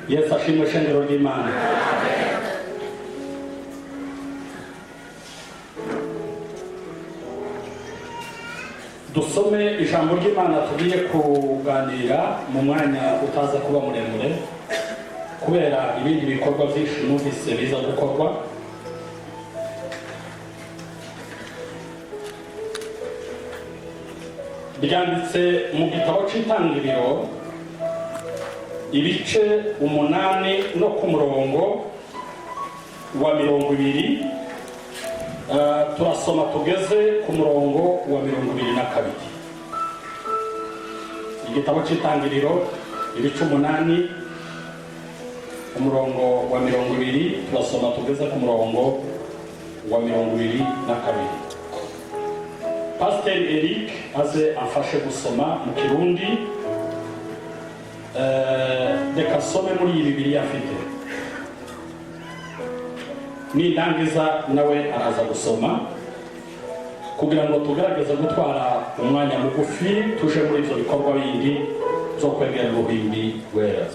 Yesu ashimwe, shengero ry'Imana. Dusome ijambo ry'Imana tugiye kuganira mu mwanya utaza kuba muremure, kubera ibindi bikorwa byinshi numvise biza gukorwa. Ryanditse mu gitabo cy'Itangiriro, ibice 8 no ku murongo wa 20. Turasoma tugeze ku murongo wa 22. Igitabo cy'Itangiriro, ibice 8, umurongo wa 20, turasoma tugeze ku murongo wa 22. Pasiteri Eric aze amfashe gusoma mu Kirundi. Reka asome muri iyi Bibiliya afite, nindangiza nawe araza gusoma, kugira ngo tugerageze gutwara umwanya mugufi, tuje muri ibyo bikorwa bindi byo kwegera uruhimbi rwera.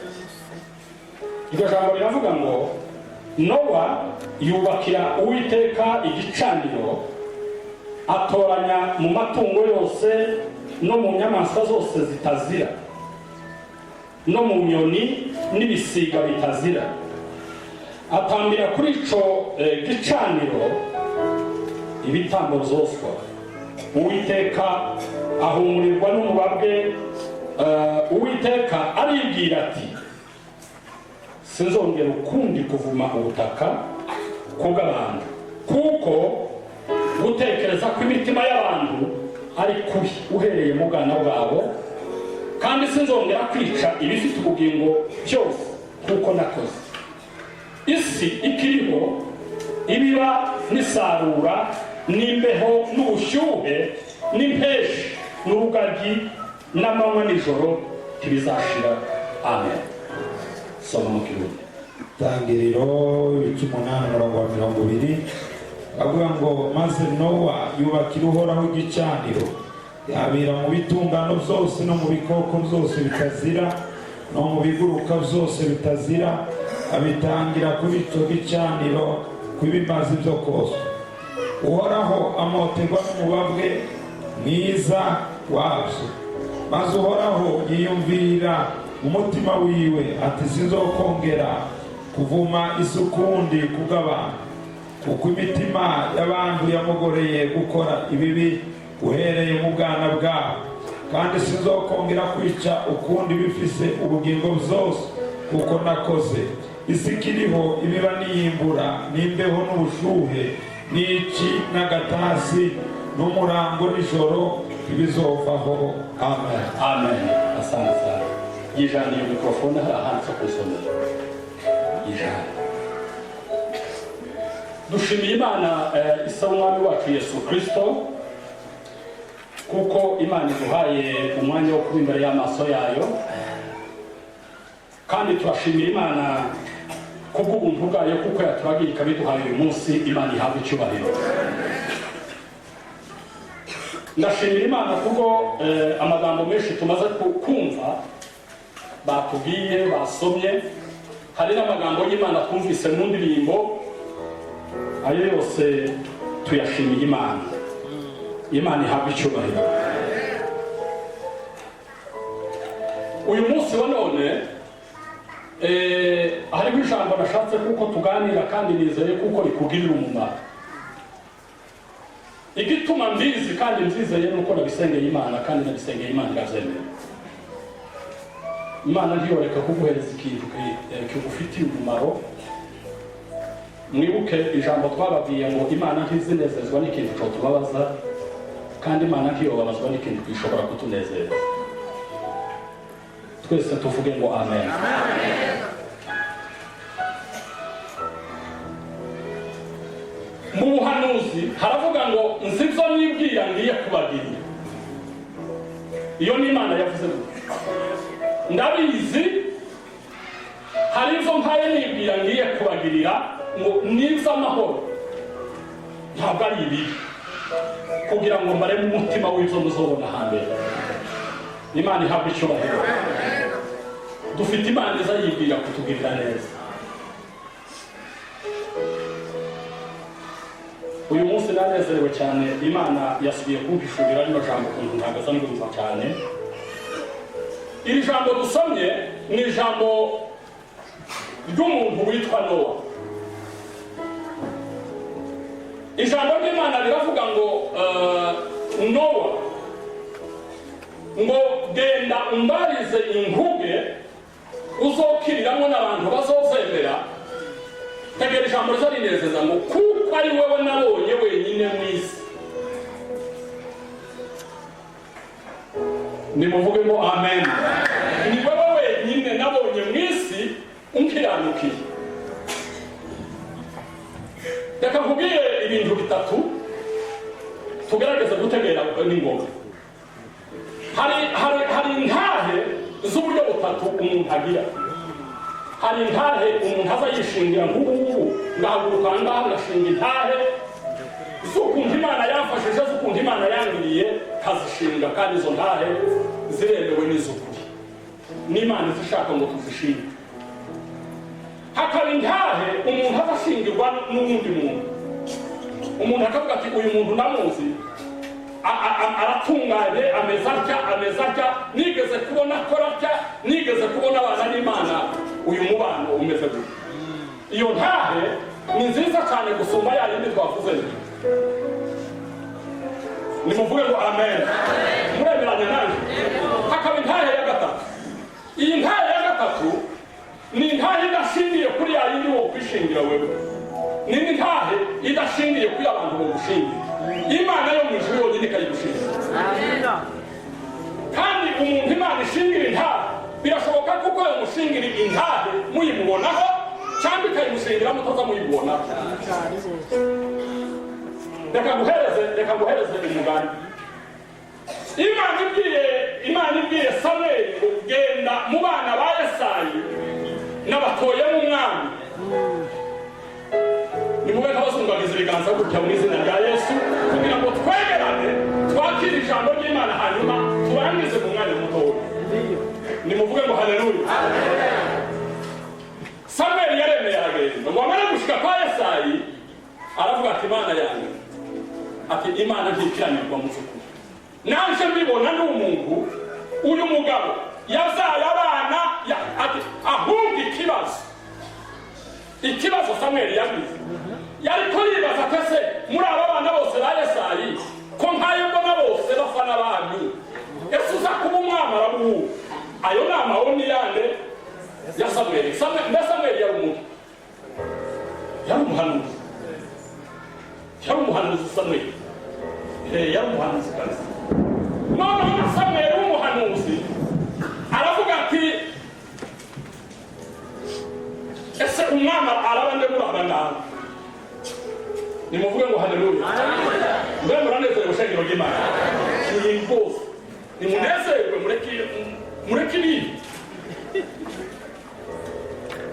Iryo jambo riravuga ngo: "Nowa yubakira Uwiteka igicaniro, atoranya mu matungo yose no mu nyamaswa zose zitazira no mu nyoni n'ibisiga bitazira, atambira kuri ico gicaniro ibitambo vyoswa. Uwiteka ahumurirwa n'umubabwe. Uwiteka aribwira ati: 'Sinzongera ukundi kuvuma ubutaka kubw'abantu, kuko gutekereza kw'imitima y'abantu ari kubi uhereye mu bwana bwabo, kandi sinzongera kwica ibifite ubugingo byose kuko nakoze.' Isi ikiriho, ibiba n'isarura, n'imbeho n'ubushyuhe, n'impeshi n'urugaryi, n'amanywa n'ijoro ntibizashira." Amen. Soma mu Kirundi. Tangiriro, ibice 8, umurongo wa 20, avuga ngo: "Maze Nowa yubakira Uhoraho igicaniro, yabira mu bitungano byose no mu bikoko byose bitazira no mu biguruka byose bitazira, abitangira kuri icyo gicaniro kw'ibimazi byo koswa. Uhoraho amoterwa n'umubabwe mwiza wabyo. Maze Uhoraho yiyumvira mu mutima wiwe ati: 'Sinzokongera kuvuma isi ukundi kubw'abantu, kuko imitima y'abantu yamugoreye gukora ibibi uhereye mu bwana bwabo. Kandi sinzokongera kwica ukundi bifise ubugingo byose kuko nakoze. Isi ikiriho, ibiba n'iyimbura, n'imbeho n'ubushuhe, n'ici n'agatasi, n'umurango n'ijoro ntibizovaho.' Amen." Amen, asante sana. Yijana iyo mikorofone, hari ahanditse kusomera ijana. Dushimiye Imana isa Umwami wacu Yesu Kirisito, kuko Imana iduhaye umwanya wo kuba imbere y'amaso yayo. Kandi turashimira Imana kubw'ubuntu bwayo, kuko yaturagiye ikabiduhaye uyu munsi. Imana ihabwa icyubahiro. Ndashimira Imana kubwo amagambo menshi tumaze kumva batubwiye, basomye. Hari n'amagambo y'Imana twumvise mu ndirimbo. Ayo yose tuyashimiye Imana. Imana ihabwa icyubahiro. Uyu munsi wa none hariho ijambo nashatse kuko tuganira, kandi nizeye kuko rikugirira umumaro. Igituma mbizi kandi mbyizeye nuko nabisengeye Imana, kandi nabisengeye Imana irabyemera. Imana ntiyoreka kuguhereza ikintu kigufitiye umumaro. Mwibuke ijambo twababwiye ngo Imana ntizinezezwa n'ikintu cyotubabaza, kandi Imana ntiyobabazwa n'ikintu gishobora kutunezeza. Twese tuvuge ngo amen. Mu buhanuzi haravuga ngo: "Nzi ibyo nibwira ngiye kubagirira." Iyo ni Imana yavuze gutya. "Ndabizi, hari ibyo mpaye nibwira ngiye kubagirira, ngo ni iby'amahoro, ntabwo ari ibibi, kugira ngo mbareme umutima w'ibyo muzobona hambere." Imana ihabwa icyubahiro. Dufite Imana iza yibwira kutugirira neza. Uyu munsi nanezerewe cyane, Imana yasubiye kumpishurira rino jambo ukuntu ntagaza ndumva cyane. Iri jambo dusomye ni ijambo ry'umuntu witwa Nowa. Ijambo ry'Imana riravuga ngo Nowa ngo genda umbarize inkuge uzokiriramwo n'abantu bazozemera. Tegera ijambo riza rinezeza ngo kuko ari wewe nabonye wenyine mu isi. Nimuvuge ngo amen. Ni wewe wenyine nabonye mu isi unkiranukiye. Reka nkubwire ibintu bitatu tugerageze gutegera n'ingoga. Hari intahe z'uburyo butatu umuntu agira. Hari intahe umuntu aza yishingira nk'ubu ngahaguruka ngaha ngashinga intahe z'ukuntu Imana yamfashije, z'ukuntu Imana yangiriye, nkazishinga, kandi izo ntahe ziremewe n'iz'ukuri n'Imana izishaka ngo tuzishinge. Hakaba intahe umuntu aza ashingirwa n'uwundi muntu, umuntu akavuga ati uyu muntu ndamuzi, aratunganye, ameze atya, ameze atya, nigeze kubona akora atya, nigeze kubona abana n'Imana, uyu mubano umeze gutya. Iyo ntahe ni nziza cyane gusumba ya yindi twavuze. Nimuvuge ngo amen. Muremeranya nanjye? Hakaba intahe ya gatatu. Iyi ntahe ya gatatu ni intahe idashingiye kuri ya yindi wo kwishingira wewe, ni intahe idashingiye kuri abantu bogushingira. Imana yo mu ijuru yonyine ikayigushingira. Kandi umuntu Imana ishingira intahe, birashoboka kuko yamushingira intahe muyimubonaho, cyangwa ikayimushingira mutaza muyibonaho. Reka nguhereze umugani. Imana ibwiye Samweli ngo genda mu bana ba Yesayi n'abatoyemo umwami. Nimube nk'abazungagiza ibiganza gutya mu izina rya Yesu, kugira ngo twegerane twakire ijambo ry'Imana, hanyuma turangize mu mwanya mutoya. Nimuvuge ngo haleluya. Samweli yaremeye aragenda, ngo amare gushika kwa Yesayi aravuga ati Imana yanjye, ati Imana ntikiranirwa mu by'ukuri, naje mbibona ni umuntu uyu mugabo yazaye abana, ati ahubwo ikibazo Samweli yagize, yariko yibaza ati ese muri aba bana bose ba Yesayi ko nkayo mbona bose basa n'abami, ese uza kuba umwami arabuhu? Ayo ni amahoni yande ya Samweli. Mbe Samweli yari umuntu, yari umuhanuzi, yari umuhanuzi Samweli, yari umuhanuzi kabisa. Noneho Samweli w'umuhanuzi aravuga ati ese umwami araba nde muri aba ngaba? Nimuvuge ngo haleluya. Mbe muranezerwe shengero ry'Imana? Ni rwose nimunezerwe, mureke ibindi.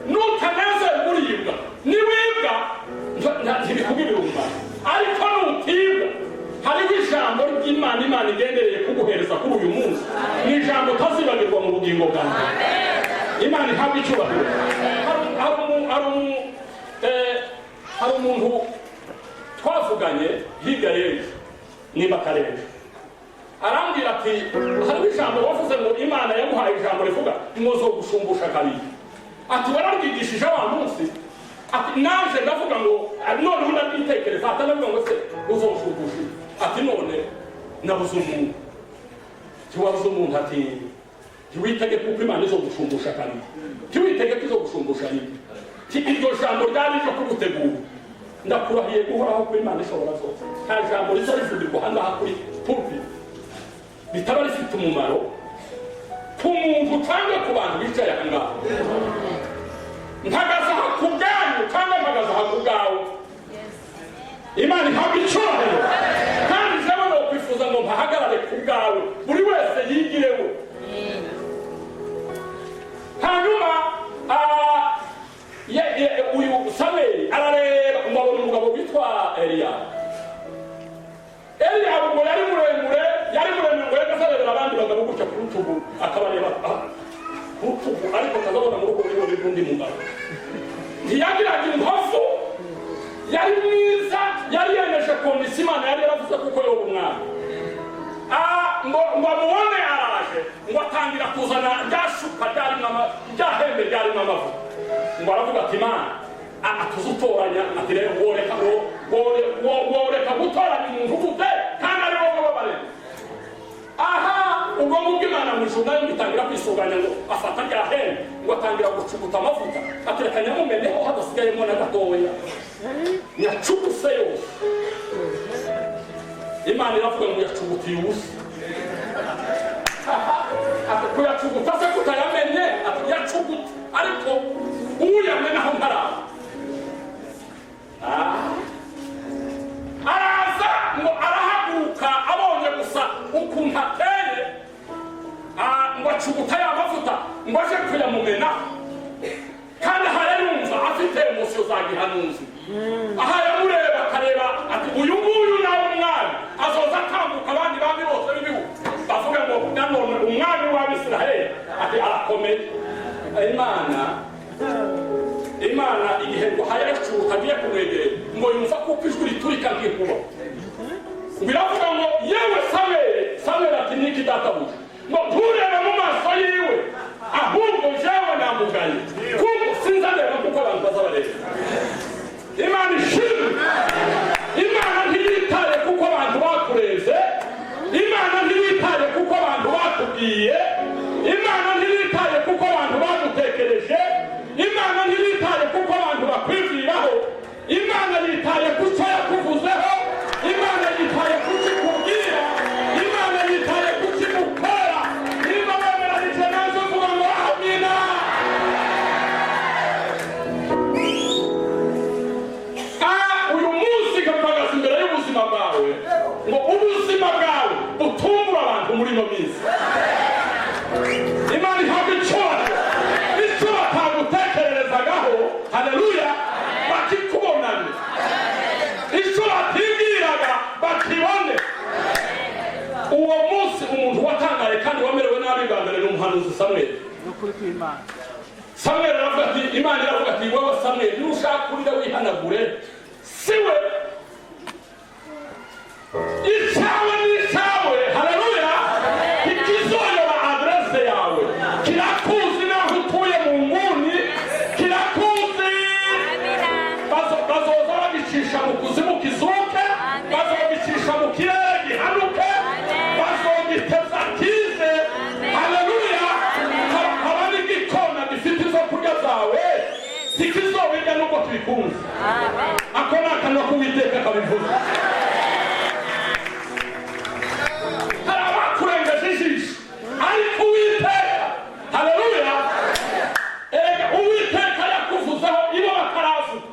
Nutanezerwa uribwa, niwibwa ntibikugirira umumaro, ariko nutibwa hariho ijambo ry'Imana Imana igendereye kuguhereza kuri uyu munsi, ni ijambo utazibagirwa mu bugingo bwawe. Imana ihabwa icyubahiro. Hari umuntu twavuganye hirya y'ejo niba akarenga, arambwira ati hariho ijambo wavuze ngo Imana yaguhaye ijambo rivuga ngo zogushumbusha kabiri, ati wararyigishije wa munsi, ati naje ndavuga ngo noneho ndabyitekereza, ati ndavuga ngo se uzoshumbusha, ati none nabuze umuntu. Ntiwabuze umuntu, ati ntiwitege kuko Imana izogushumbusha kabiri, ntiwitege ko izogushumbusha rimwe. Iryo jambo ryari ryo kugutegura, ndakurahiye guhoraho ko Imana ishobora zose. Nta jambo riza rivugirwa aha ngaha kuri pulpit ritaba rifite umumaro ku muntu cyangwa ku bantu bicaye aha ngaha. Mpagaze aha ku bwanyu cyangwa mpagaze aha ku bwawe. Imana ihabwa icyubahiro. Kandi jewe nokwifuza ngo mpahagarare ku bwawe, buri wese yigireho. Hanyuma uyu Samweli arareba ngo abona umugabo witwa Eliya. Eliya ngo yari muremure, yari muremure ngo yagasarebera abandi bagabo gutya ku rutugu akabareba. Rutugu, ariko akazabona muri ubwo buryo bw'undi mugabo. Ntiyagiraga inkovu, yari mwiza, yari yemeje condition Imana yari yaravuze kuko yoba umwami. Ngo amubone araje, ngo atangira kuzana rya shuka ryarimo rya hembe ryarimo amavuta, ngo aravuga ati: "Imana atuzutoranya." Ati: "Rero woreka woreka gutoranya umuntu gute kandi ari wowe wabaremye?" Aha ubwo ngubwo Imana mu ijuru nayo itangira kwisuganya, ngo afata rya hembe, ngo atangira gucuguta amavuta, atereka nyamumeneho hadasigayemo na gatoya, nyacuguse yose. Imana iravuga ngo yacugutiye ubusa. Ati: "Kuyacuguta se kutayamenye?" Ati: "Yacuguta, ariko uyamenaho ntaraba." Araza ngo arahaguruka, abonye gusa ukuntu ateye, ngo acuguta ya mavuta, ngo aje kuyamumenaho, kandi aha yumva afite émotion za gihanuzi. Aha yamureba akareba ati: "Uyu nguyu nawe umwami azoza atambuka, abandi bami bose b'ibihugu bavuga ngo nanone umwami w'Abisiraheli ati arakomeye." Imana igihe ngo hayacuta agiye kumwegera, ngo yumva kuko ijwi riturika nk'inkuba, ngo iravuga ngo: "Yewe Samweli, Samweli." Ati: "Niki, databuja?" Ngo: "Nturebe mu maso yiwe, ahubwo jewe namugaye, kuko sinzareba kuko abantu bazabareba." Imana ishimwe! Imana ntiyitaye kuko abantu bakureze, Imana ntiyitaye kuko abantu bakubwiye, Imana ntiyitaye kuko abantu bagutekereje, Imana ntiyitaye kuko abantu bakwibwiraho. Imana yitaye ku cyo yakuvuzeho, Imana yitaye ku cyo ikubwira, Imana yitaye ku cyo igukora. Niba wemeranije nazo, uvuga ngo amina. Uyu munsi mpagaze imbere y'ubuzima bwawe ngo ubuzima bwawe butungure abantu muri ino minsi. Imana ihabwa icyubahiro! Icyo batagutekererezagaho, haleluya, bakikubonane. Icyo batibwiraga bakibone. Uwo munsi umuntu watangaye kandi wamerewe nabi bwa mbere ni umuhanuzi Samweli. Ni ukuri kw'Imana. Samweli aravuga ati, Imana iravuga ati: "Wowe Samweli, nushaka urira wihanagure, siwe icyawe ni icyawe." Haleluya! Ntikizoyoba adresse yawe, kirakuzi naho utuye mu nguni, kirakuzi. Bazoza bagicisha mu kuzimu kizuke, bazogicisha mu kirere gihanuke, bazogiteza kize. Haleluya! Haba n'igikona gifite izo kurya zawe, ntikizobirya nubwo tubikunze. Ako ni akanwa k'Uwiteka kabivuze. Hari abakurengeje ijisho, ariko Uwiteka, haleluya, erega Uwiteka yakuvuzeho ibo bataravuga.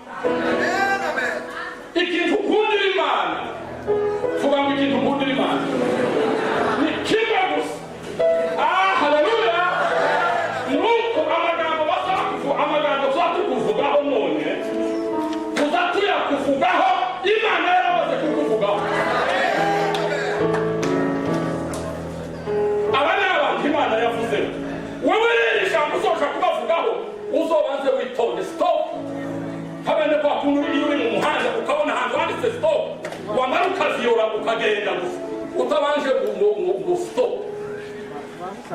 Ikintu ukundira Imana, vuga ngo: "Ikintu ukundira Imana ni kimwe gusa." Haleluya! Nuko amagambo basaba kuvuga, amagambo tuba tukuvugaho none, tuza tuyakuvugaho Imana yaramaze kukuvugaho. Aba ni abantu Imana yavuzeho. Wowe rero ijambo uzoja kubavugaho, uzobanze witonde. Stop, kabene kwa kuntu iyo uri mu muhanda ukabona ahantu handitse stop, wamara ukaviyora ukagenda gusa utabanje ngo stop,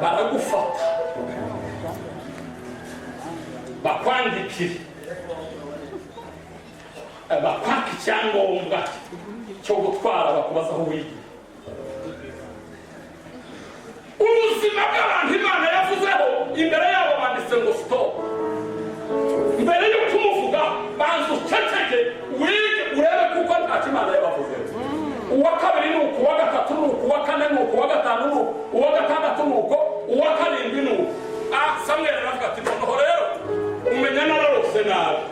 baragufata bakwandikire, bakwaka icyangombwa cyo gutwara, bakubaza aho wigiye. Ubuzima bw'abantu Imana yavuzeho, imbere yabo banditse ngo stop. Mbere yo kumuvuga, banza uceceke, wige, urebe kuko ntacyo Imana yabavuzeho. Uwa kabiri ni uku, uwa gatatu ni uku, uwa kane ni uku, uwa gatanu ni uku, uwa gatandatu ni uko, uwa karindwi ni uku. Samweli aravuga ati: "Noneho rero umenya nararose nabi."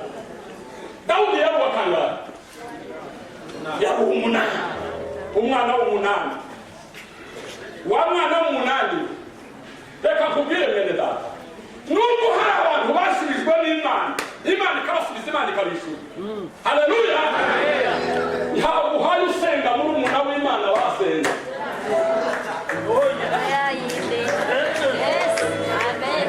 Dawudi yari uwa kangahe? Yari umunani, umwana w'umunani. Wa mwana w'umunani, reka nkubwire mwene data, nubwo hari abantu basubijwe n'Imana, Imana ikabasubiza, Imana ikabishyura, haleluya, ntabwo uhaye usenga muri umuna w'Imana wasenga. Yes. Amen.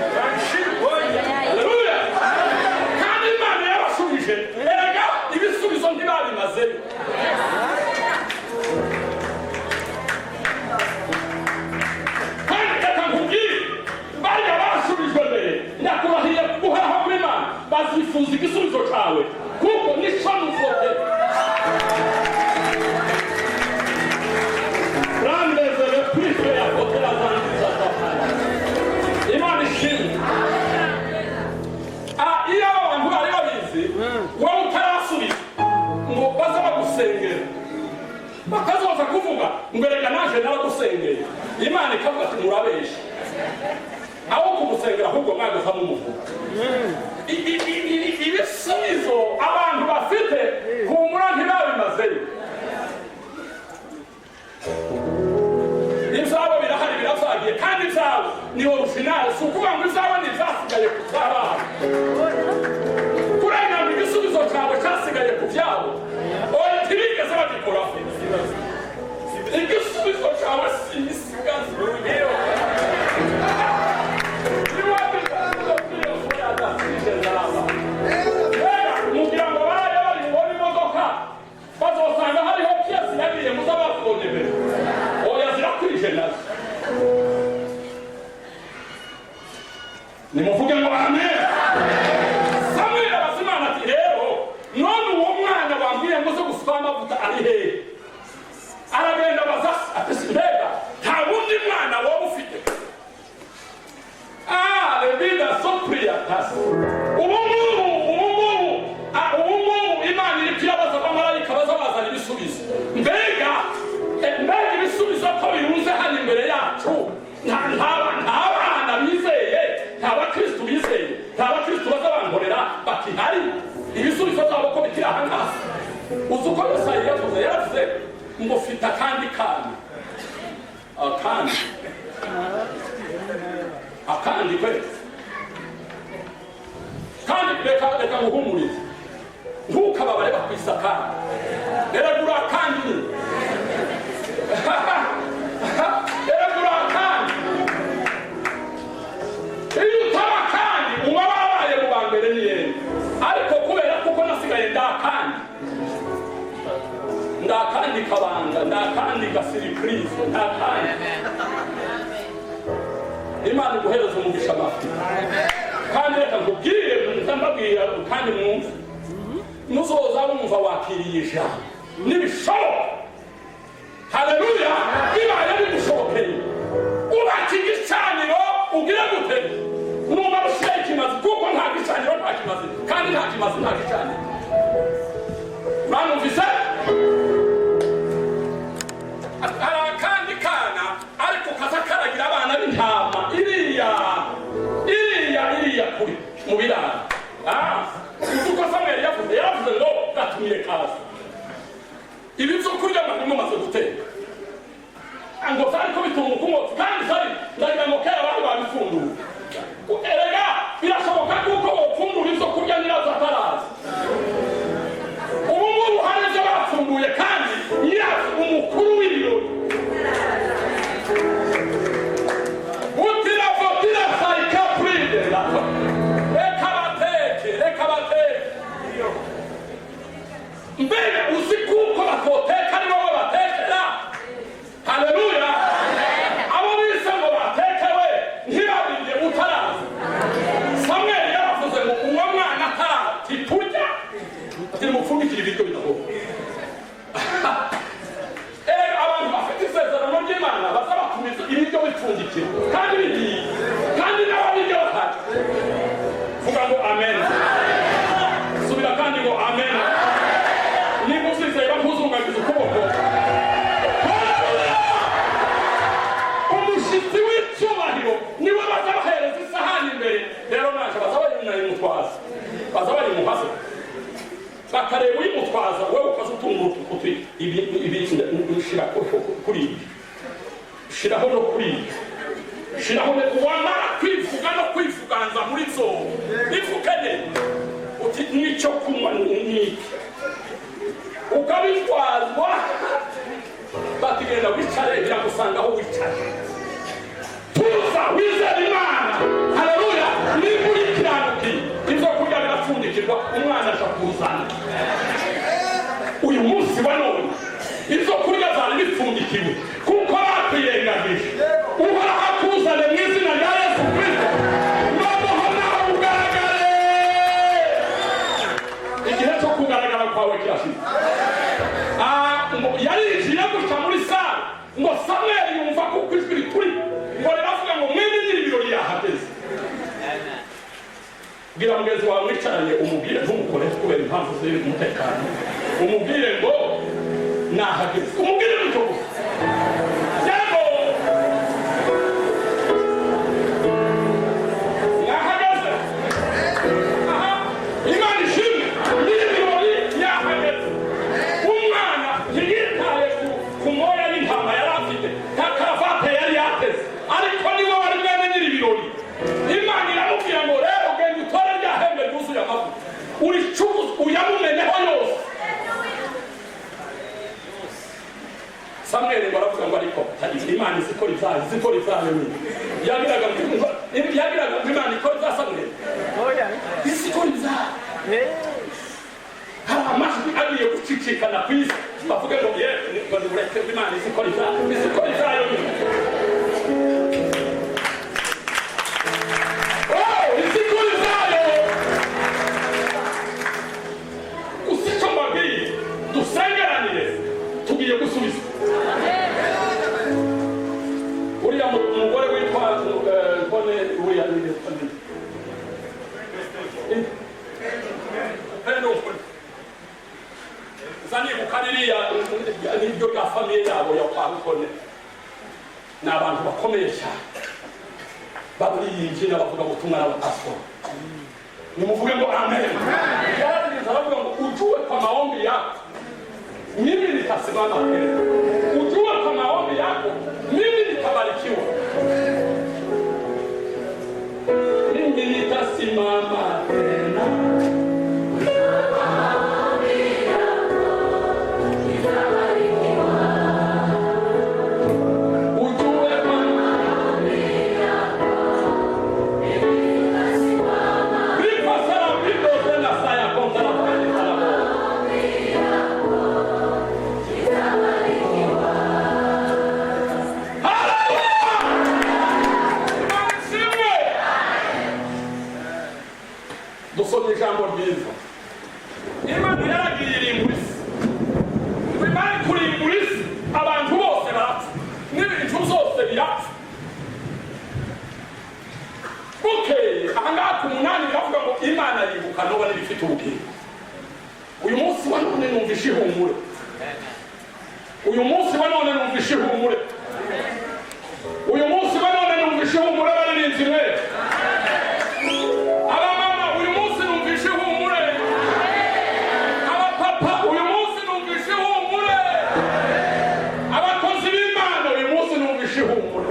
Bazifuza igisubizo cawe kuko nico nufote. Randezere prife ya kotera zanziza zapana. Imana ishimwe. Ah, iyo aba bantu bari babizi, wowe utarasubiza ngo baza bagusengera, bakazoza kuvuga ngo: "Erega naje naragusengeye." Imana ikavuga ati: "Murabesha." Aho kumusengera ahubwo mwagaza mumuvuga. Ibisubizo abantu bafite, humura, ntibabimazeyo. Ibyabo birahari, birazagiye, kandi ibyabo ni original. Si ukuvuga ngo ibyabo ni ibyasigaye ku by'abana. Kurenga ngo igisubizo cyawe cyasigaye ku byabo, oya, ntibigeze bagikoraho. Igisubizo cyawe si isigazo. Mugira ngo baraye bari bubone imodoka, bazosanga hariho pièce yagiye muza babonye mbere. Oya, zirakwije nazo. Nimuvuge ngo amen. Samweli abaza Imana ati: "Rero none uwo mwana wambwiye ngo zo gusukaho amavuta ari hehe?" Aragenda abaza ati: "Mbega nta wundi mwana wowe ufite?" Ah, levida sopriyatasi. Ubu ngubu, ubu ngubu, ah, ubu ngubu Imana iri kuyabaza abamarayika baza bazana ibisubizo. Mbega mbega ibisubizo ko birunze hano imbere yacu, nta bana bizeye, nta bakristu bizeye, nta bakristu baza bankorera bakihari, ibisubizo byabo ko bikiri aha ngaha? Uzi uko Yesayi yavuze? Yaravuze ngo: "Mfite akandi kana." Akandi, akandi kwe. Kandi reka nguhumurize, ntukababare bakwisa akandi. Eragura akandi nyine, eragura akandi. Iyo utaba kandi uba wabaye mu ba mbere ni yene, ariko kubera kuko nasigaye ndakandi, ndakandi kabanga, ndakandi gasurprise, ndakandi. Imana iguhereza umugisha amafi. Kandi reka nkubwire, mbabwira kandi mwumve, muzoza wumva wakiriye ijambo, nibishoboka, haleluya, bibaye bigushobokeye, ubaka igicaniro. Ugire gute? Numara ushyiraho ikimazi, kuko nta gicaniro nta kimazi, kandi nta kimazi nta gicaniro. Uranumvise? Hari akandi kana, ariko kaza karagira abana b'intama iriya, iriya, iriya kuri mu biraro. Ah, uzi uko Samweli yavuze? Yaravuze ngo: "Gatumire kaza, ibi byo kurya mwari mumaze guteka ngo vyariko bitunguka umwotsi." Kandi sari ndagira ngo kera bari babifundura. Erega birashoboka kuko bopfundura ivyo kurya nyirazo ataraza. Ubu ngubu hari ivyo bapfunduye kandi nyirazo umukuru w'ibirori. Utira votira sayika pride, reka bateke, reka bateke. Mbega uzi kuko batoteka ari wowe batekera? Haleluya! Abo bise ngo batekewe ntibabirye utaraza. Samweli yaravuze ngo: "Uwo mwana atarati turya." Ati: "Nimupfundikire ibiryo bidahoba." Erega abantu bafite isezerano ry'Imana baza batumiza ibiryo bipfundikiwe kandi bigiye, kandi n'ababiryo bahari. Vuga ngo amen. Subira kandi ngo amen. Niba uzizera, ntuzungagize ukuboko. Haleluya! Umushyitsi w'icyubahiro niwe baza bahereza isahani imbere. Rero naje baza bayimutwaza, baza bayimuhaze, bakareba uyimutwaza. Wowe ukaza utunga ututi ibi ibi, shira kuri ibi, shiraho no kuri ibi, shiraho. Wamara kwivuga no kwivuganza muri zo ivuke uti n'icyo kunywa ni iki, ukabitwazwa. Bati: "Genda wicare." Biragusanga aho wicaye. Tuza wizere Imana. Haleluya! Niba urikiranukiye, ibyo kurya birapfundikirwa, umwana aja kuzana. Uyu munsi wa none ibyo kurya byari bipfundikiwe kuko bakwirengagije, Uhoraho akuzane mu izina rya Yesu Kristo, noneho nawe ugaragare. Kwawe kirashitse. Ah, ngo yarinjiye gutya muri salle, ngo Samweli yumva kuko ijwi rituri ngo riravuga ngo mwene nyiri ibirori yahageze. Bwira mugenzi wawe mwicaranye, umubwire, ntumukore kubera impamvu z'umutekano, umubwire ngo nahageze, umubwire gutyo gusa. Yego, nahageze. Aha, Imana ishimwe, nyiri ibirori yahageze. Umwana ntiyitaye ku moya y'intama yari afite, nta karavate yari yateze, ariko niwe wari mwene nyiri ibirori. Imana iramubwira ngo rero genda utore rya hembe ryuzuye amavuta, uricuruze, uyamumeneho yose. Samweli ngo aravuga ngo ariko Imana izi ikora ibyayo, izi ikora ibyayo nyine. Yagiraga ngo Imana ikora ibya Samweli, izi ikora ibyayo. Hari amajwi agiye gucicikana ku isi, bavuge ngo ye, ngo nibureke, Imana izi ikora ibyayo, izi ikora ibyayo nyine. Oh, izi ikora ibyayo. Gusa icyo mbabwiye, dusengeranire, tugiye gusubiza uriya mugore witwa Nkone, uriya ni nde? Pendo Nkone. Zanibuka ririya niryo rya famille yabo ya kwa Nkone, ni abantu bakomeye cyane, babaririmbyi n'abavugabutumwa n'abapasitori. Nimuvuge ngo amen. Yararirimba aravuga ngo ujue kwa maombi yako mimi nitasimama tena, ujue kwa maombi yako mimi nitabarikiwa, mimi nitasimama tena. Ujue kwa Ripasara vindo tena saya kontra la kanisa la Bwana. Haleluya! Imana ishimwe. Dusomye ijambo ryiza. Imana yaragiye irimbura isi. Ngo imara kurimbura isi, abantu bose barapfa n'ibintu byose birapfa. Bukeye ahangaha ku 8 biravuga ngo Imana yibuka Nowa n'ibifite ubugingo. Uyu munsi wa none numvishe ihumure, uyu munsi wa none numvishe ihumure, uyu munsi wa none numvishe ihumure. Abaririmbyi mwe, abamama, uyu munsi numvishe ihumure. Abapapa, uyu munsi numvishe ihumure. Abakozi b'Imana, uyu munsi numvishe ihumure.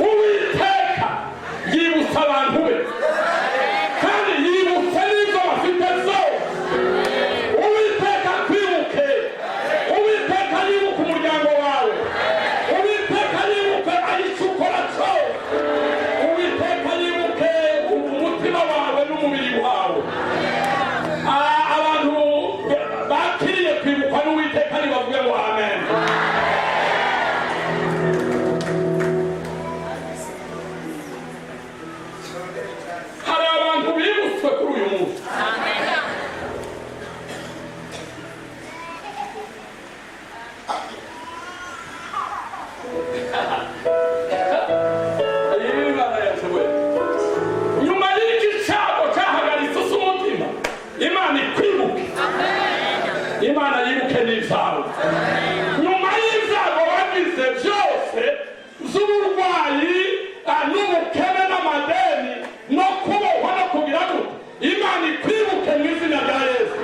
Uwiteka yibutsa abantu be, kandi yibutsa n'ibyo bafite byose. Uwiteka kwibuke, Uwiteka yibuke umuryango wawe, Uwiteka yibuke icyo ukora cyose, Uwiteka yibuke umutima wawe n'umubiri wawe. Ah, abantu bakiriye kwibukwa n'Uwiteka nibavuge ngo amen. Hari abantu bibutswe kuri uyu munsi. Imana yacu we! Nyuma y'iki cyago cyahagaritse usa umutima, Imana ikwibuke, Imana yibuke n'ibyawe. Nyuma y'ibyago wagize byose z'uburwayi, n'ubukene n'amadeni no kubohwa no kugira gute, Imana ikwibuke mu izina rya Yesu.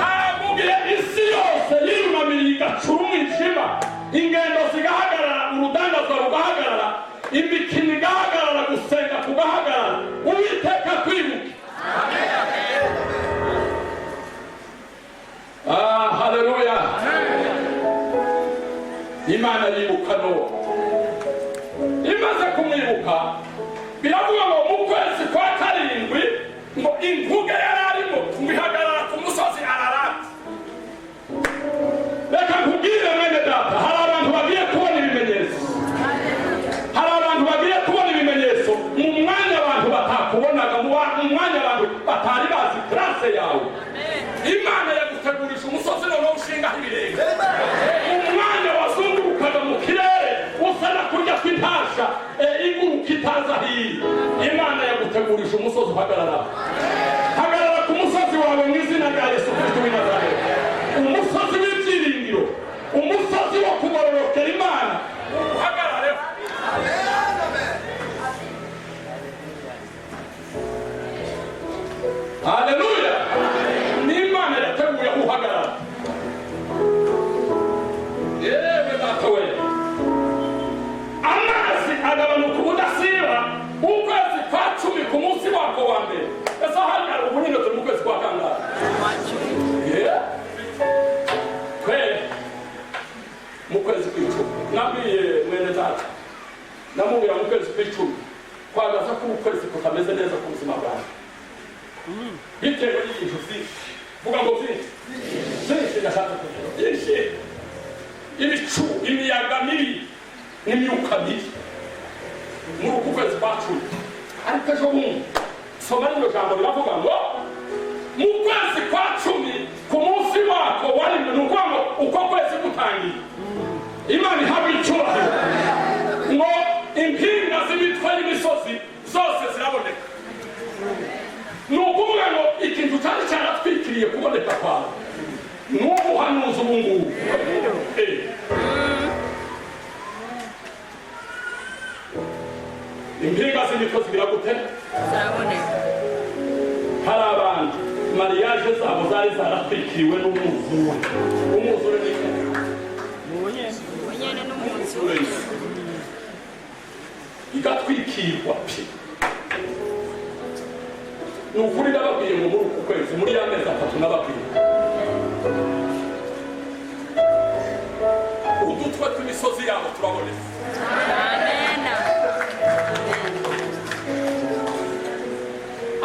Aravugiye isi yose yiyunamiriye, igacura umwijima, ingendo zigahagarara, urudandazwa rugahagarara, imikino igahagarara, gusenga kugahagarara, Uwiteka kwibuke. Ah, haleluya! Imana yibuka Nowa. Imaze kumwibuka, biravuga ngo mu kwezi kwa karindwi ngo inkuge yari arimo ngo ihagarara ku musozi Ararati. Reka nkubwire mwene data, hari abantu bagiye kubona ibimenyetso, hari abantu bagiye kubona ibimenyetso mu mwanya abantu batakubonaga, mu mwanya abantu batari bazi trace yawe. Imana Uhagarara, hagarara ku musozi wawe mu izina rya Yesu Kristo w'i Nazareti. Umusozi w'ibyiringiro, umusozi wo kugororokera Imana, uhagarareho. Haleluya! Ni Imana yateguye aho uhagarara. Yewe data we, amazi agabanuka ubudasiba. Ukwezi kwa 10, ku munsi wako wa mbere. Ese hano ubu nyine turi mu kwezi kwa kangahe? Yeah. Kweli mu kwezi kw'10 nabwiye mwene data, namubwira mu kwezi kw'10 kwagaza ko ukwezi kutameze neza ku buzima bwawe, bitewe n'ibintu byinshi. Vuga ngo byinshi, byinshi. Ndashaka kuvuga byinshi: ibicu, imiyaga mibi n'imyuka mibi muri uku kwezi kwa 10. Ariko ejo bundi soma rino jambo, riravuga ngo mu kwezi kwa 10, ku munsi wako warimwe. Ni ukuvuga ngo uko kwezi gutangiye, Imana ihabwa icyubahiro, ngo impinga z'imitwe y'imisozi zose ziraboneka. Ni ukuvuga ngo ikintu cyari cyaratwikiriye kuboneka kwawe n'ubuhanuzi ubu ngubu. Impinga z'imitwe zigira gute? Ziraboneka. Hari abantu mariage zabo zari zaratwikiriwe n'umwuzure. Umwuzure ni Ubunyene n'umwuzure. Igatwikirwa pe. Ni ukuri nababwiye ngo muri uku kwezi, muri ya mezi 3 nababwiye, udutwe tw'imisozi yabo turabonetse. Amen.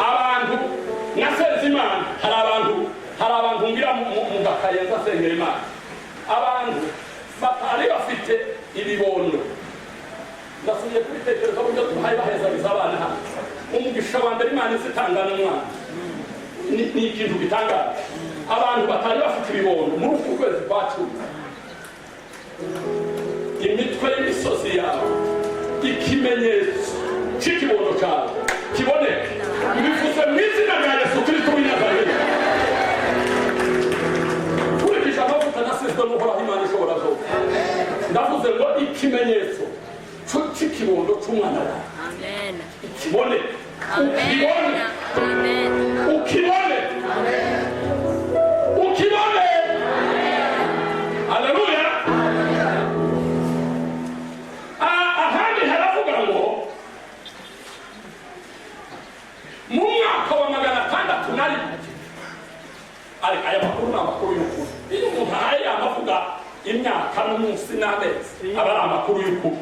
Abantu nasenze Imana, hari abantu ngira mu gakaye nzasengera Imana, abantu batari bafite ibibondo. Ndasubiye kubitekereza buryo duhaye bahezagiza abana hano. Umugisha wa mbere Imana izitanga n'umwana ni ikintu gitangaje. Abantu batari bafite ibibondo, muri uku kwezi kwa 10 imitwe y'imisozi yawe, ikimenyetso cy'ikibondo cyawe kiboneke. Mbivuze mu izina rya Yesu Kristo w'i Nazareti, nkurikije amavuta nasizwe n'Uhoraho Imana ishobora zose. Ndavuze ngo ikimenyetso cy'ikibondo cy'umwana wawe Amen. kiboneke, ukibone. Amen. Ukibone, ukibone. Haleluya! Ahandi haravuga ngo mu mwaka wa 601. Ariko aya makuru ni amakuru y'ukuri. Iyo umuntu ahaye amavuga imyaka n'umunsi n'amezi, aba ari amakuru y'ukuri,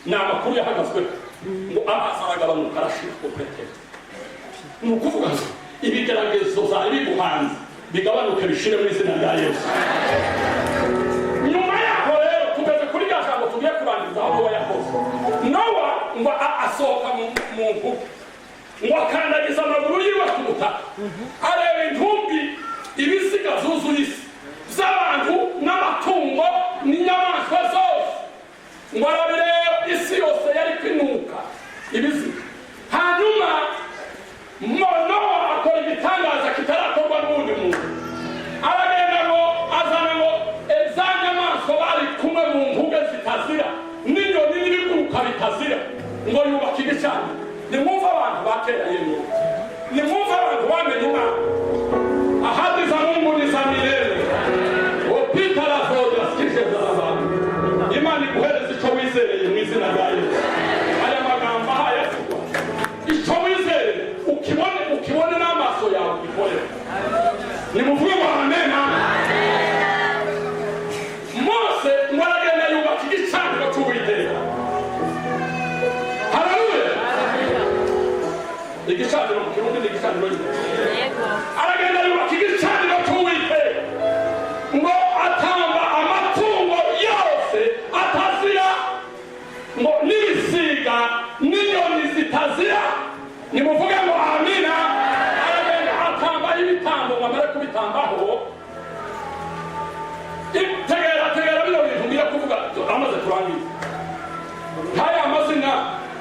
ni amakuru yahagazweho. Ngo amazi aragabanuka, arashira ku petero. Ni ukuvuga ngo ibigeragezo zari biguhanze bigabanuke, bishire mu izina rya Yesu. Nyuma yaho rero tugeze kuri rya jambo tugiye kurangiza, aho Nowa yakoze. Nowa ngo asohoka mu nkuge, ngo akandagiza amaguru yiwe ku butaka, areba intumbi, ibiziga zuzuye isi, z'abantu n'amatungo n'inyamaswa zose. Ngo arabireba, isi yose yari kwinuka ibiziga. Hanyuma Nowa akora igitangaza kitarakorwa n'uwundi muntu. Aragenda ngo azana ngo za nyamaswa bari kumwe mu nkuge zitazira, n'inyoni n'ibiguruka bitazira, ngo yubaka igicaniro. Nimwumve abantu ba kera, yemwe, nimwumve abantu bamenye Imana. Ahadi za Mungu ni za milele. Opita rafoja sikishe za abantu. Imana iguhereza icyo wizereye mu izina rya Yesu. Aya magambo ahaye avugwa, icyo wizereye ukibone, ukibone n'amaso yawe, ugikorere. Nimuvuge ngo amena. Mose ngo aragenda yubaka igicaniro cy'Uwiteka. Haleluya! Igicaniro mu Kirundi ni igicaniro nyine. Yego. Aragenda yubaka igicaniro cy'Uwiteka, ngo atamba amatungo yose atazira, ngo n'ibisiga n'inyoni zitazira. Nimuvuge ngo amina. Aragenda atamba ibitambo. Ngo amare kubitambaho, tegera, tegera bino bintu ngiye kuvuga amaze kurangiza. Ntaya amazina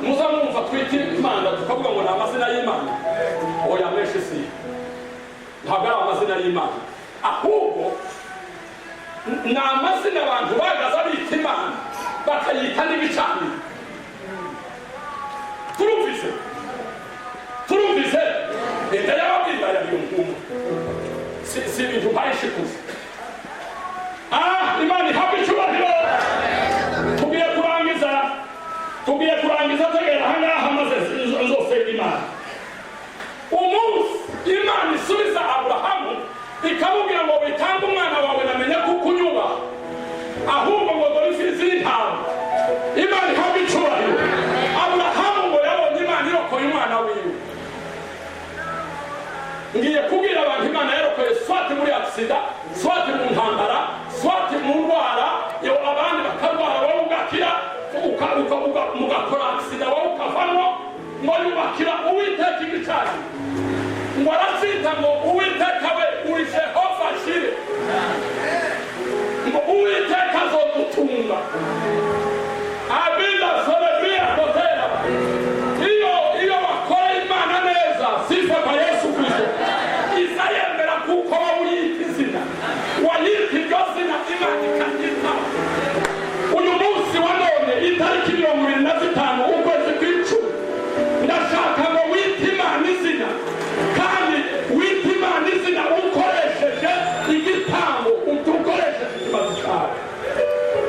muza mwumva. Twita Imana, tukavuga ngo ni amazina y'Imana. Oya, menshi si, ntabwo ari amazina y'Imana, ahubwo ni amazina abantu bagaza bita Imana, bakayita n'ibicaniro. Turumvise, turumvise. Leta y'ababwira yariyo nkumwe, si ibintu mpayishikuza. Ah, Imana ihabwa icyubahiro. Tugiye kurangiza, tugiye kurangiza. Tegera ahangaha maze nzosenga Imana. Umunsi Imana isubiza Aburahamu ikamubwira ngo witange umwana wawe, namenya kuko unyubaha, ahubwo ngo dore imfizi y'intama. Imana ihabwa icyubahiro. Aburahamu ngo yabonye Imana irokoye umwana wiwe. Ngiye kubwira abantu Imana yarokoye, soit muri accident, soit mu ntambara, soit mu ndwara. Yo abandi bakarwara, wowe ugakira, mugakora accident, wowe ukavamo. Ngo yubakira Uwiteka igicaniro, ngo aracyita ngo Uwiteka we uri Jehova Jireh, ngo Uwiteka azodutunga. Abida sorebia kotera. Iyo bakoreye Imana neza, sifa kwa Yesu Kristo, iza yemera kuko wowe uyita izina, wayita iryo zina, Imana ikaryitaba. Uyu munsi wa none, itariki 25 ukwezi kw'icumi, ndashaka ngo wite Imana izina, kandi wite Imana izina ukoresheje igitambo, ukoresheje ikibazo cyawe.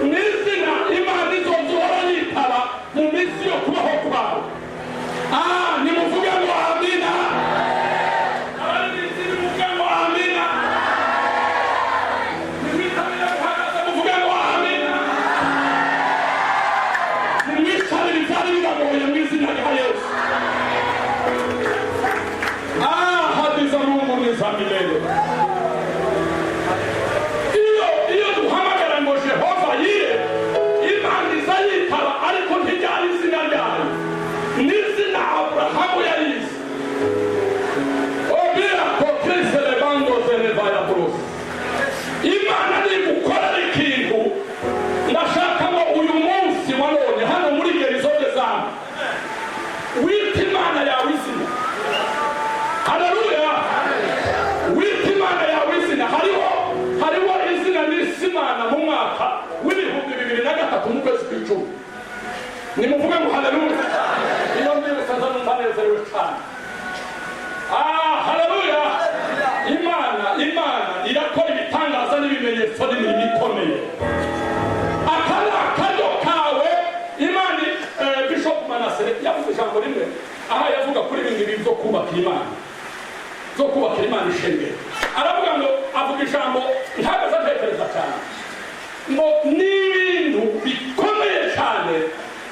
Ni izina Imana izoza uhora yitaba mu minsi yo kubaho kwawe. Ah, nimuvuge ngo amina. Abaririmbyi, nimuvuge ngo amina. Nimwitabire muhagaze, muvuge ngo amina. Nimwicarire, ibyari bibagoye, mu izina rya Yesu. Ah, ahadi za Mungu ni za milele. Iyo duhamagara ngo Jehova Jireh, Imana iza yitaba, ariko ntiryari izina ryayo, n'izina Aburahamu yarize. Obira kokrise lebango zenevaya brusi. Imana nigukorera ikintu, ndashaka ngo uyu munsi wa none hano muri Guérison des âmes wita Imana yawe izina. Haleluya! Wita Imana yawe izina. Hariho izina nise Imana mu mwaka w'2003 mu kwezi kw'icumi. Nimuvuge ngo haleluya. Iyo mbibutsa nza numva nezerewe cyane. Ah, haleluya! Imana irakora ibitangaza n'ibimenyetso n'imirimo ikomeye. Aka ni akaryo kawe. Imana, Bishop Manase yavuze ijambo rimwe aha, yavuga kuri ibi ngibi byo kubaka Imana, zo kubakira Imana ishengero. Aravuga ngo, avuga ijambo ntabwo atekereza cyane, ngo ni ibintu bikomeye cyane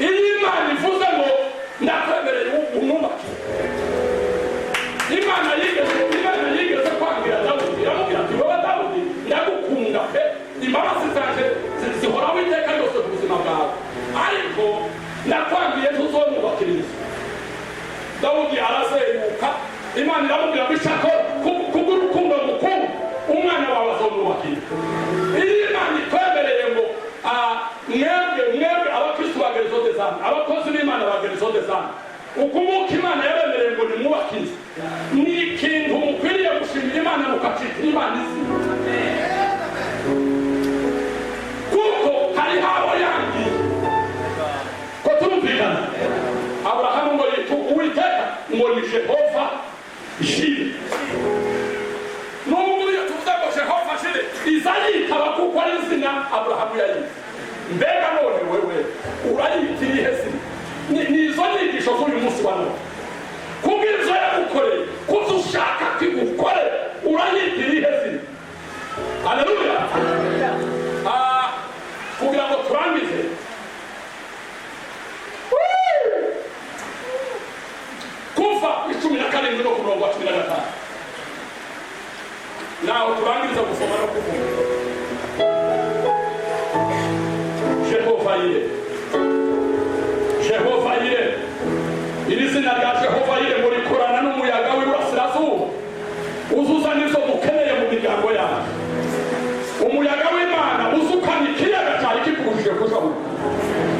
iyo Imana ivuze ngo ndakwemereye umwubakire. Imana yigeze kwambwira Dawudi, iramubwira ati: "Wowe Dawudi, ndagukunda pe, imbabazi zanje zihoraho iteka ryose ku buzima bwawe, ariko ndakwambiye ntuzonyubakira inzu." Dawudi arazeruka. Imana iramubwira ngo ishako kubw'urukundo mukuru, umwana wawe azomwubakira. Iyo Imana ikwemereye ngo mwebwe abakristu ba Guérison des âmes, abakozi b'Imana ba Guérison des âmes, ukunguka Imana yabemereye ngo nimwubake inzu, ni ikintu mukwiriye gushimira Imana, mukacitira Imana izina, kuko hariho abo yangiye ko. Turumvikana? Aburahamu ngo yitu Uwiteka ngo ni Jehova Jireh. Nubwo iyo tuvuze ngo Jehova Jireh, iza yitaba kuko ari izina Aburahamu yayize. Mbega none wewe urayita irihe zina? Ni izo nyigisho z'uyu munsi wa none. Kubw'ibyo yagukoreye, kubyo ushaka kigukorera, urayita irihe zina? Haleluya! Ah, kugira ngo turangize. Woo! Kuva 17 no ku murongo wa 15, naho turangiriza gusoma no kuvuga. Jehova Jireh, Jehova Jireh. Iri zina rya Jehova Jireh ngo rikorana n'umuyaga w'iburasirazuba uzuza n'izo mukeneye mu miryango yacu. Umuyaga w'Imana uzukana ikiyaga cyari kikubujije kujabuka.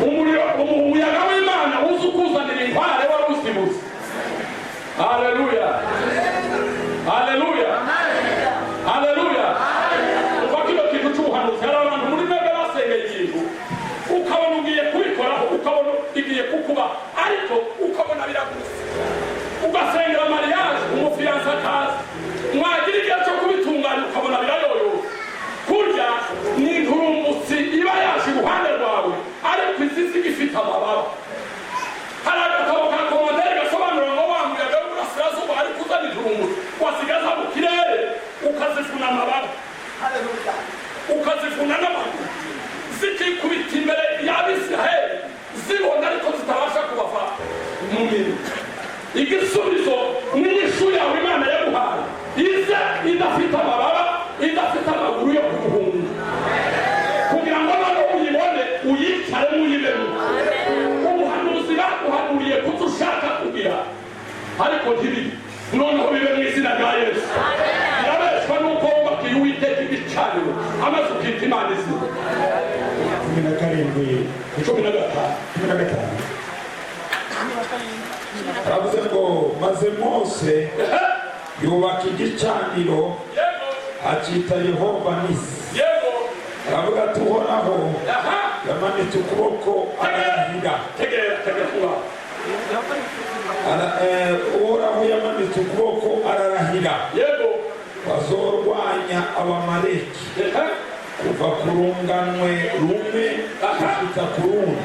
Umuriro, umuyaga w'Imana uza ukuzanira inkware wari Ugasengera mariage, umufiancé akaza, mwagira igihe cyo kubitunganya ukabona birayoyoka. Kurya ni inturumbutsi iba yaje iruhande rwawe, ariko izizi ifite amababa. Hari agatabo ka commentaire gasobanura ngo wa muyaga w'uburasirazuba ariko uzana inturumbutsi, wasigaza mu kirere ukazifuna amababa, ukazifuna n'amaguru, zikikubita imbere y'Abisiraheli zibona, ariko zitabasha kubava mu minwe. Igisubizo n'inyishu yawe Imana yaguhaye ize idafite amababa, idafite amaguru yo kuguhunga, kugira ngo noneho uyibone, uyicaremo, uyibemo. Ubuhanuzi baguhanuriye kuko ushaka kugira, ariko ntibibe, noneho bibe mu izina rya Yesu. Birabeshwa n'uko wubakiye Uwiteka igicaniro, amaze ukita Imana izina. 17. 15. 15 aravuze ngo: "Maze Mose yubaka igicaniro, acyita Yehova Nisi." Aravuga ati: "Uhoraho yamanitse ukuboko ararahira." Tegera, tegera kubaho. Uhoraho yamanitse ukuboko ararahira bazorwanya Abamaleki kuva ku runganwe rumwe gushitsa ku rundi.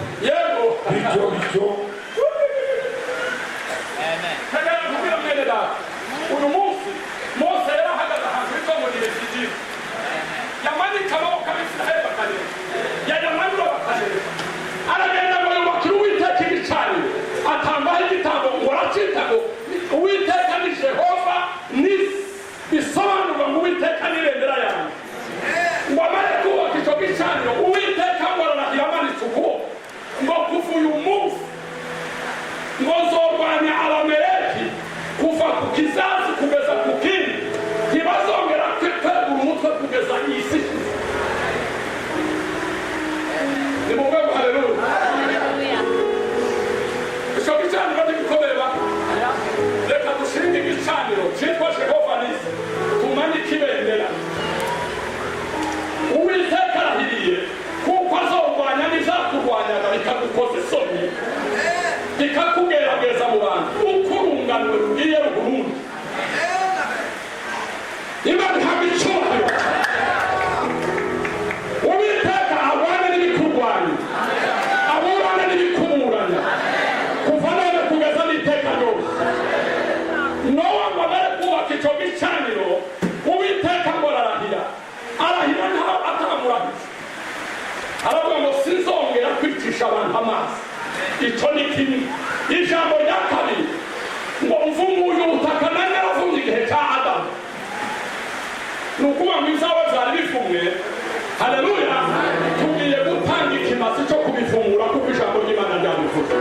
Bityo bityo. Tegera kubwira mwene data. Uyu munsi Mose yarahagaze ahantu hitwa ngo ni Refidimu, yamanika amaboko, Abisiraheli bakareba, yayamanura bakareba. Aragenda ngo yubakire Uwiteka igicaniro, atambaho igitambo, ngo aracita ngo Uwiteka ni Jehova Nisi, bisobanurwa ngo Uwiteka ni ibendera yanjye. Ngo amare kubaka icyo gicaniro, Uwiteka ngo ararahira amanitse ukuboko ngo: "Kuva uyu munsi ngo nzorwanya Abameleki kuva ku kizazi kugeza ku kindi, ntibazongera kwegura umutwe kugeza iyi si ishize." Ni mu rwego, haleluya. Icyo gicaniro ntigikomeye ba. Reka dushinge igicaniro cyitwa Jehova Nisi, tumanike ibendera. Uwiteka arahiriye kuko azorwanya n'izakurwanyaga, bikagukoza isoni, bikakugerageza mu bantu, uko urunganwe rugiye rugurundi. Imana ihabwa icyubahiro. Uwiteka arwane n'ibikurwanya, aburane n'ibikuburanya, kuva none kugeza n'iteka ryose. Nowa ngo amare kubaka icyo gicaniro, Uwiteka ngo ararahira, arahira ntaho atamurahiza. Aravuga ngo: "Sinzongera kwicisha abantu amazi." Icyo ni kimwe. Ijambo rya kabiri ngo: "Mvumuye ubutaka nari naravumye igihe cya Adamu." Ni ukuvuga ngo ibyawe byari bivumwe, haleluya, tugiye gutanga ikimazi cyo kubivumura kuko ijambo ry'Imana ryabivuze.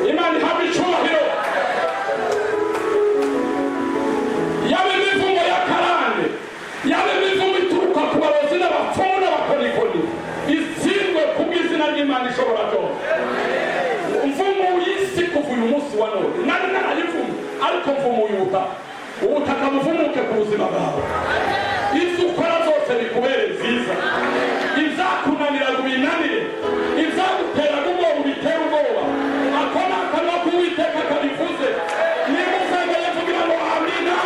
Imana ihabwa icyubahiro. Yaba imivumo y'akarande, yaba imivumo ituruka ku barozi n'abapfumu n'abakonikoni, itsindwe ku bw'izina ry'Imana ishobora byose. Mvumuye isi kuva uyu munsi wa none. Nari narayivumye, ariko mvumuye ubutaka. Ubutaka buvumuke ku buzima bwawe, ibyo ukora zose bikubere nziza, ibyakunanira ngo ubinanire, ibyaguteraga ubwoba ubitere ubwoba. Ako ni akanwa k'Uwiteka kabivuze. Niba uzemeye, kugira ngo amina.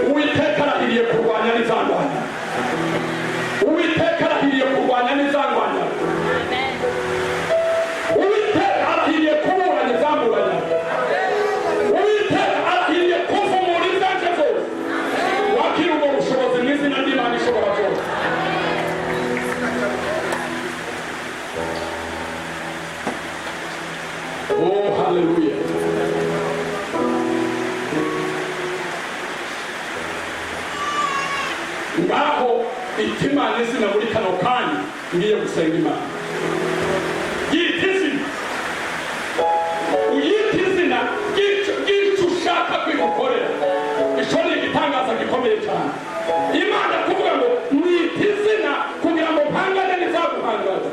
Uwiteka arahiriye kurwanya n'izandwanya. Uwiteka arahiriye kurwanya n'izandwanya. Uwiteka arahiriye kuburanya izamburanya. Uwiteka arahiriye kuvumura izanje zose. Wakira ubwo bushobozi mu izina ry'Imana ishobora byose. Oh, haleluya! Ngaho ita Imana izina muri kano kanya ngiye gusenga Imana. Yita izina, uyita izina ry'icyo ushaka kwigukorera. Icyo ni igitangaza gikomeye cyane. Imana kuvuga ngo mwita izina kugira ngo mpangane n'izaguhangaza.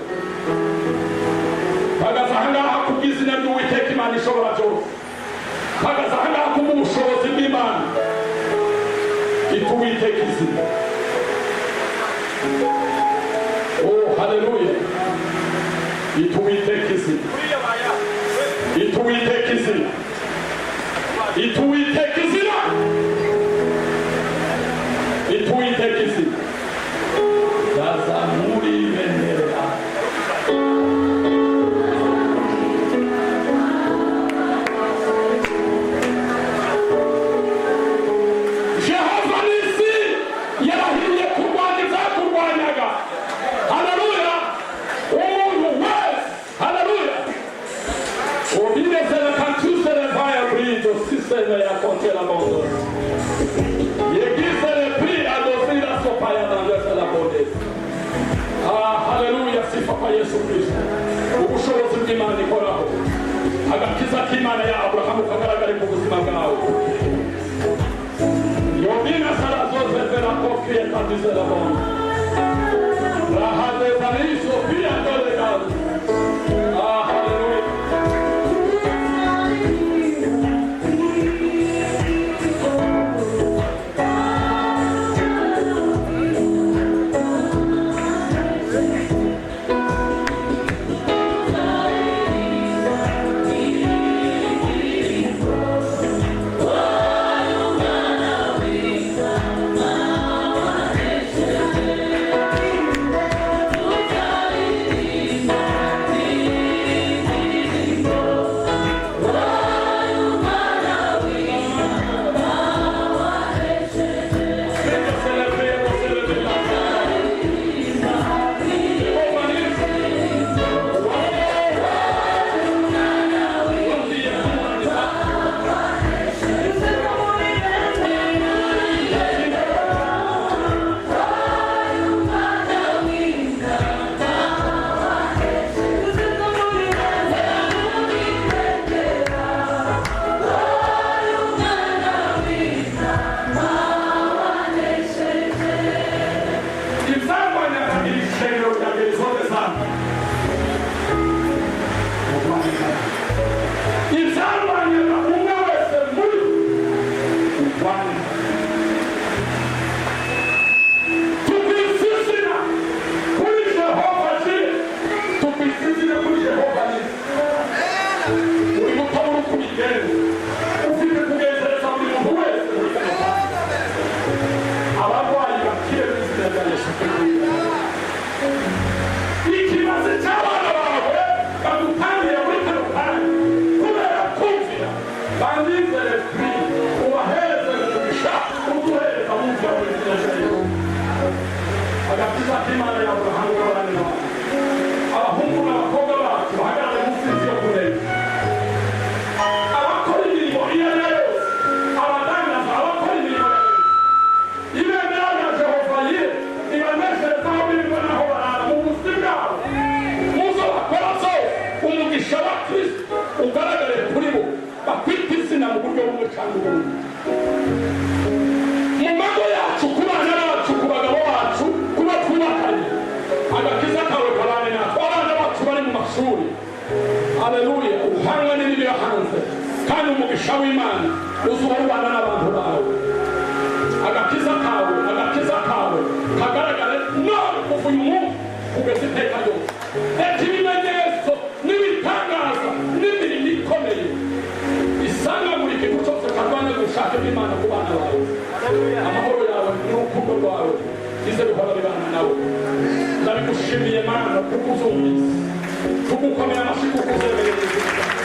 Mpagaze ahangaha kubw'izina ry'Uwiteka Imana ishobora byose. Mpagaze ahangaha kubw'ubushobozi bw'Imana. Ita Uwiteka izina. Haleluya. Ituwiteka izina, ituwiteka izina, ituwiteka izina, ituwiteka izina. Zazamura ibendera. Jehova Nisi yarahiriye kurwanya ibyakurwanyaga. Haleluya. Umuntu wese, haleluya, obidesele kantusele vaya brito sisele ya kontela bondo yegisele pri adosira sopaya dandesela bodesi. Ah, haleluya. Sifa kwa Yesu Kristo. Ubushobozi bw'Imana ikoraho, agakiza k'Imana ya Aburahamu kagaragare ku buzima bwawe. Yobina sarazoze vera kofiye kandizela bondo rahadezaniso pia dolegado. Ah, haleluya. Ibizarwanyaga ibishengero bya Gerizone sana, ibyarwanyaga umwe wese muri urwanya, tukisizina kuri Jehova Jire, tukisizina kuri Jehova Jire. Uri gutabura uko ubigenza, ufite kugenzereza buri muntu wese muri kano kanya. Abarwayi bakire mu izina rya Yesu Kristo. Ikibazo cy'abana bawe bagutangiye muri kano kanya kubera kumvira, bandizere kuri ubahereze umugisha uduhereza bumvira mu izina rya Yesu. Agakiza k'Imana ya Aburahamu kabane nawe. Abahungu n'abakobwa bacu bahagarare munsi y'inzu yo kuneza, abakora imirimo iyo ari yo yose, abadandaza, abakora imirimo ya leta. Ibendera rya Jehova ye ribaneshereza aho birirwa n'aho barara mu buzima bwabo, muzo bakora zose. Umugisha wa Kristo ugaragare kuri bo, bakwita izina mu buryo bumwe cyangwa ubundi, mu mago yacu, ku bana bacu, ku bagabo bacu, kuba twubakanye. Agakiza kawe kabane natwe. Abana bacu bari mu mashuri, haleluya, uhangane n'ibiri hanze, kandi umugisha w'Imana uzuba ubana n'abantu bawe. Agakiza kawe, agakiza kawe kagaragare none kuva uyu munsi kugeza iteka ryose. Reka ibimenyetso n'ibitangaza n'imirimo ikomeye isanga buri kintu cyose karwanya gushaka bw'Imana ku bana bawe. Amahoro yawe n'urukundo rwawe bize bihora bibana nawe. Ndabigushimiye Mana kuko uzumvise. Tugukomera amashyi kuko uzemereye izina ryawe.